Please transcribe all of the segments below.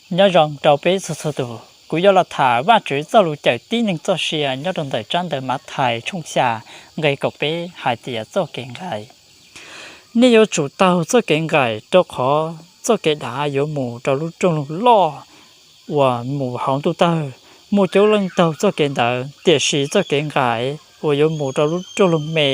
Nyob zoo rau peb txhua txhua tus, kuv yuav los tham Vajtswv txoj lus cawm tib neeg txoj sia nyob rau ntawm tsab ntawv Mathais tshooj xya nqe kaum peb hais tias txoj kev nqaim. Nej yuav tsum taug txoj kev nqaim, rau qhov txoj kev dav yuav mus rau lub rooj loj uas mus hauv ntuj tawg. Muaj coob leej taug txoj kev ntawd, tiam sis txoj kev nqaim uas yuav mus rau lub rooj me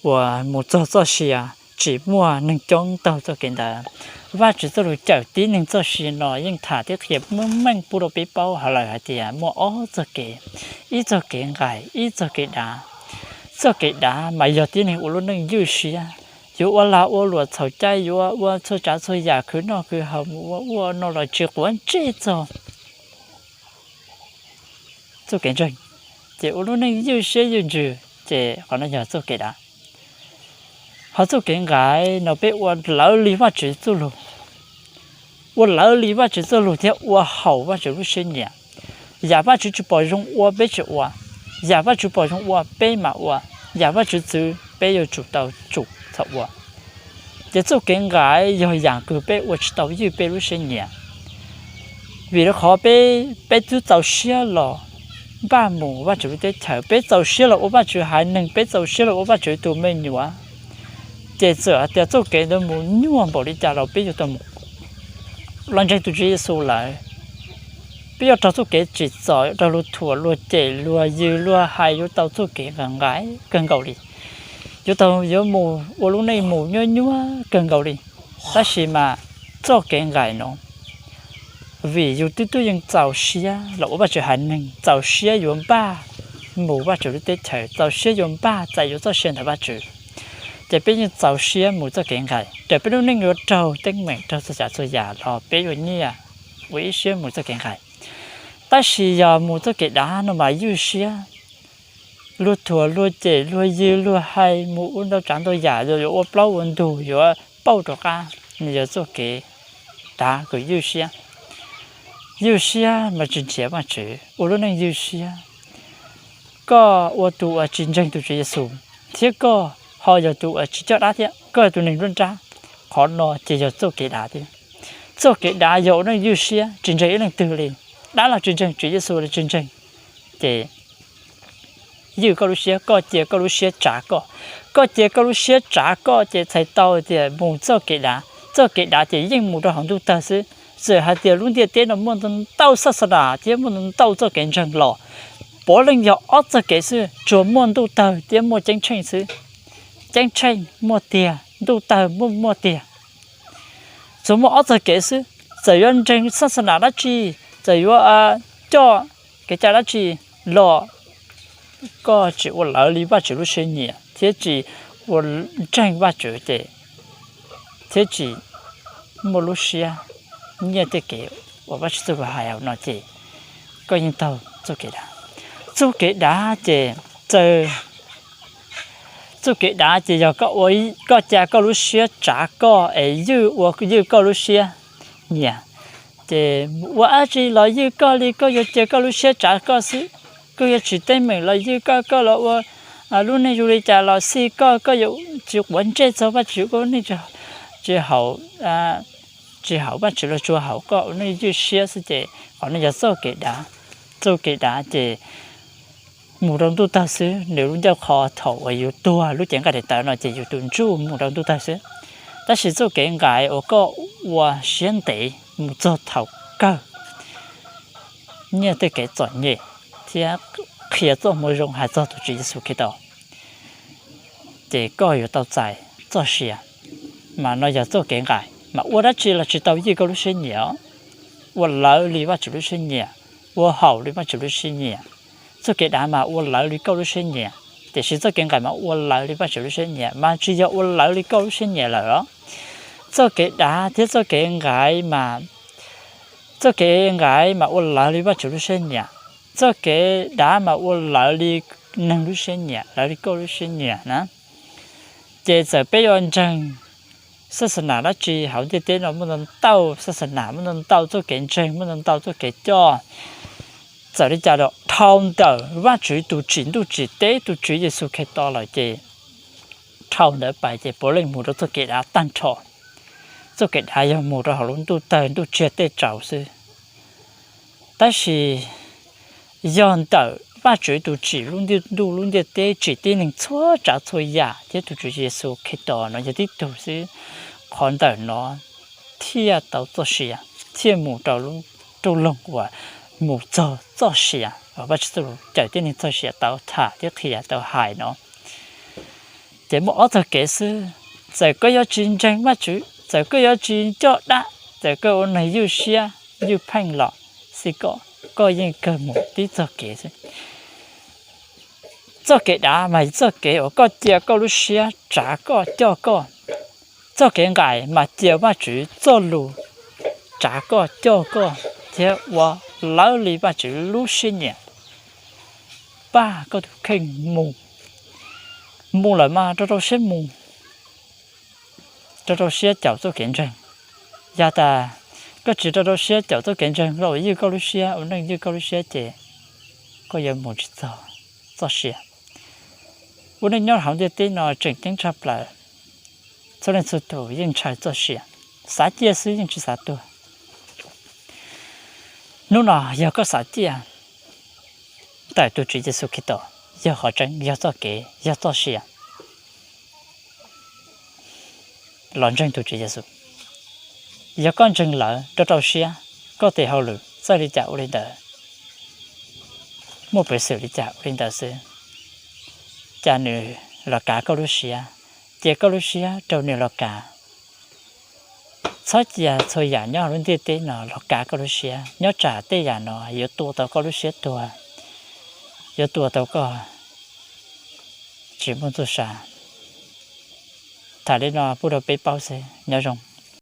uas mus txog txoj sia, tsis muaj neeg coob taug txoj kev ntawd. Vajtswv txoj lus cawm tib neeg txoj sia no yeej tham thiab qhia meej meej pub rau peb paub hauv lawm hais tias muaj ob txoj kev, ib txoj kev nqaim, ib txoj kev dav. Txoj kev dav mas yog tib neeg ua lub neej ywj siab, yuav ua lag ua luam txhaum cai, yuav ua txhua tsav txhua yam khwv noj khwv haus mus ua ua no los tsis quav ntsej txog txoj kev ntseeg, ces ua lub neej ywj siab ywj ntsws, ces qhov no yog txoj kev dav. Ho txoj kev nqaim no peb ua lawv li Vajtswv txoj lus, ua lawv li Vajtswv txoj lus thiab ua haum Vajtswv lub siab nyiam. Yam Vajtswv tsis pom zoo ua peb tsis ua, yam Vajtswv pom zoo ua peb mam ua, yam Vajtswv txwv peb yuav tsum tau tsum txhob ua. Ces txoj kev nqaim yog yam kws peb ua tsis tau ywj peb lub siab nyiam. Vim rau qhov peb, peb twb txaus siab los npaj mus Vajtswv lub teb chaws, peb txaus siab los ua Vajtswv haiv neeg, peb txaus siab los ua Vajtswv tus me nyuam, ces txawm hais tias txoj kev ntawd mus nyuaj npaum li cas los peb yuav tau mus los ntseeg tus Tswv Yexus lawm. Peb yuav raug txoj kev tsim txom, yuav raug luag thuam, luag cem, luag yws, luag hais, yuav tau txoj kev nqaim nqaim kawg nkaus li. Yuav tau yuav mus ua lub neej mus nyuaj nyuaj kawg nkaus li. Tab sis mas txoj kev nqaim no, vim yus twb twb yeej txaus siab los ua Vajtswv haiv neeg, txaus siab yuav npaj mus Vajtswv lub teb chaws, txaus siab yuav npaj txais yuav txoj sia ntawm Vajtswv, ces peb yeej txaus siab mus txoj kev nqaim. Raws peb lub neej yuav raug teeb meem, raug txhua tsav txhua yam los peb yuav nyiaj ua ib siab mus txoj kev nqaim. Tab sis yog mus txoj kev dav no mas ywj siab, luag thuam luag cem luag yws luag hais, mus ua ntau tsav ntau yam, yuav ua plaub ua ntug, yuav pauj rov qab, nws yog txoj kev dav kws ywj siab. Ywj siab mas tsis nrhiav Vajtswv, ua lub neej ywj siab. Koj ua tus uas tsis ntseeg tus Tswv Yexus, thiab koj ho yog tus uas tsis coj dab thiab, koj yog tus neeg nruab nrab. Qhov no ces yog txoj kev dav thiab. Txoj kev dav yog ua neej ywj siab, tsis ntseeg ib leej twg li, dab los tsis ntseeg, Tswv Yexus los tsis ntseeg, ces ywj koj lub siab, koj cia koj lub siab tsav koj. Koj cia koj lub siab tsav koj ces txhais tau tias mus txoj kev dav. Txoj kev dav ces yeej mus rau hauv ntuj tawg xwb. Txawm hais tias lub ntiaj teb no muaj ntau ntau xab xa nas thiab muaj ntau ntau txoj kev ntseeg los, puav leej yog ob txoj kev xwb, tsuas muaj ntuj tawg thiab muaj ceeb tsheej xwb. Ceeb tsheej muaj tiag, ntuj tawg muaj muaj tiag. Tsuas muaj ob txoj kev xwb, txawm yuav ntseeg xab xa nas dab tsi, txawm yuav coj kev cai dab tsi los, koj tsis ua lawv li Vajtswv lub siab nyiam thiab tsis ua ntseeg Vajtswv ces, thiab tsis muaj lub siab nyiaj tej kev uas Vajtswv txoj lus hais no ces koj yeej taug txoj kev dav. Txoj kev dav ces, txawm, txoj kev dav ces yog koj ua, koj cia koj lub siab tsav koj es ywj ua ywj koj lub siab nyiam. Ces ua dab tsi los ywj koj li, koj yuav cia koj lub siab tsav koj xwb. Koj yuav tsim teeb meem los ywj koj, koj los ua lub neej zoo li cas los xij koj, koj yuav tsis quav ntsej txog Vajtswv, koj lub neej tsis haum, tsis haum Vajtswv los tsuas haum koj ua neej ywj siab xwb ces qhov no yog txoj kev dav. Txoj kev dav ces mus rau ntuj tawg xwb, nws lub ncauj qho thaum uas yus tuag lub cev nqaij daim tawv no ces yus tus ntsuj mus rau ntuj tawg xwb. Tab sis txoj kev nqaim uas koj ua siab ntev mus txog thaum kawg, nyiaj tej kev txom nyem thiab qhia txoj moo zoo hais txog tus Tswv Yexus Khetos, ces koj yuav tau txais txoj sia. Mas no yog txoj kev nqaim mas ua dab tsi los tsis tau ywj koj lub siab nyiam, ua lawv li Vajtswv lub siab nyiam, ua haum li Vajtswv lub siab nyiam. Txoj kev dav mas ua lawv li koj lub siab nyiam, tiam sis txoj kev nqaim mas ua lawv li Vajtswv lub siab nyiam, mas tsis yog ua lawv li koj lub siab nyiam lawm os. Txoj kev dav thiab txoj kev nqaim mas, txoj kev nqaim mas ua lawv li Vajtswv lub siab nyiam, txoj kev dav mas ua lawv li neeg lub siab nyiam, lawv li koj lub siab nyiam na. Ces txawm peb yuav ntseeg xab xa nas dab tsi hauv ntiaj teb no, muaj ntau ntau xab xa nas, muaj ntau ntau txoj kev ntseeg, muaj ntau ntau txoj kev coj, txawm li cas los dhau ntawm Vajtswv tus tsim ntuj tsim teb, tus Tswv Yexus Khetos lawm ces dhau ntawd pais ces puav leej mus rau txoj kev dav tag nrho. Txoj kev dav yog mus rau hauv lub ntuj tawg ntuj tsiag tej tsaus xwb. Tab sis yog ntawm Vajtswv tus tsim lub ntuj lub ntiaj teb, tsim tib neeg txhua tsav txhua yam thiab tus Tswv Yexus Khetos no yog tib tug xwb, qhov ntawm no thiaj tau txoj sia, thiaj mus rau lub ntuj loog uas mus txog txoj sia uas Vajtswv txoj lus cawm tib neeg txoj sia tau tham thiab qhia tau hais no. Ces muaj ob txoj kev xwb. Txawm koj yuav tsis ntseeg Vajtswv, txawm koj yuav tsis coj dab, txawm koj ua neeg ywj siab ywj pheej los xij, koj yeej kawg mus tib txoj kev xwb. Txoj kev dav mas txoj kev uas koj cia koj lub siab tsav koj coj koj. Txoj kev nqaim mas cia Vajtswv txoj lus tsav koj coj koj thiab ua lawv li Vajtswv lub siab nyiam, pab koj tus kheej mus. Mus lawm mas rau rau siab mus, rau rau siab caum txoj kev ntseeg. Yog tas koj tsis rau rau siab caum txoj kev ntseeg los ywj koj lub siab, ua neej ywj koj lub siab ces koj yuav mus tsis txog txoj sia. Ua neej nyob hauv ntiaj teb no tseem ceeb tshaj plaws, txhua leej txhua tus yeej ntshaw txoj sia, xav ciaj xwb yeej tsis xav tuag. Hnub no yog koj xav ciaj ntawm tus Tswv Yexus Khetos, yog qhov tseeb, yog txoj kev, yog txoj sia, los ntseeg tus Tswv Yexus. Yog koj ntseeg lawm rau rau siab, koj tes hauj lwm txawj li cas ua li ntawd, muaj peev xwm li cas ua li ntawd xwb, cas nws los kav koj lub siab, cia koj lub siab rau nws los kav. Txhob cia txhua yam nyob lub ntiaj teb no los kav koj lub siab, nyob tsam tej yam no yuav tua tau koj lub siab tuag, yuav tua tau koj tsis muaj txuj sa. Tham li no pub rau peb paub xwb, nyob zoo.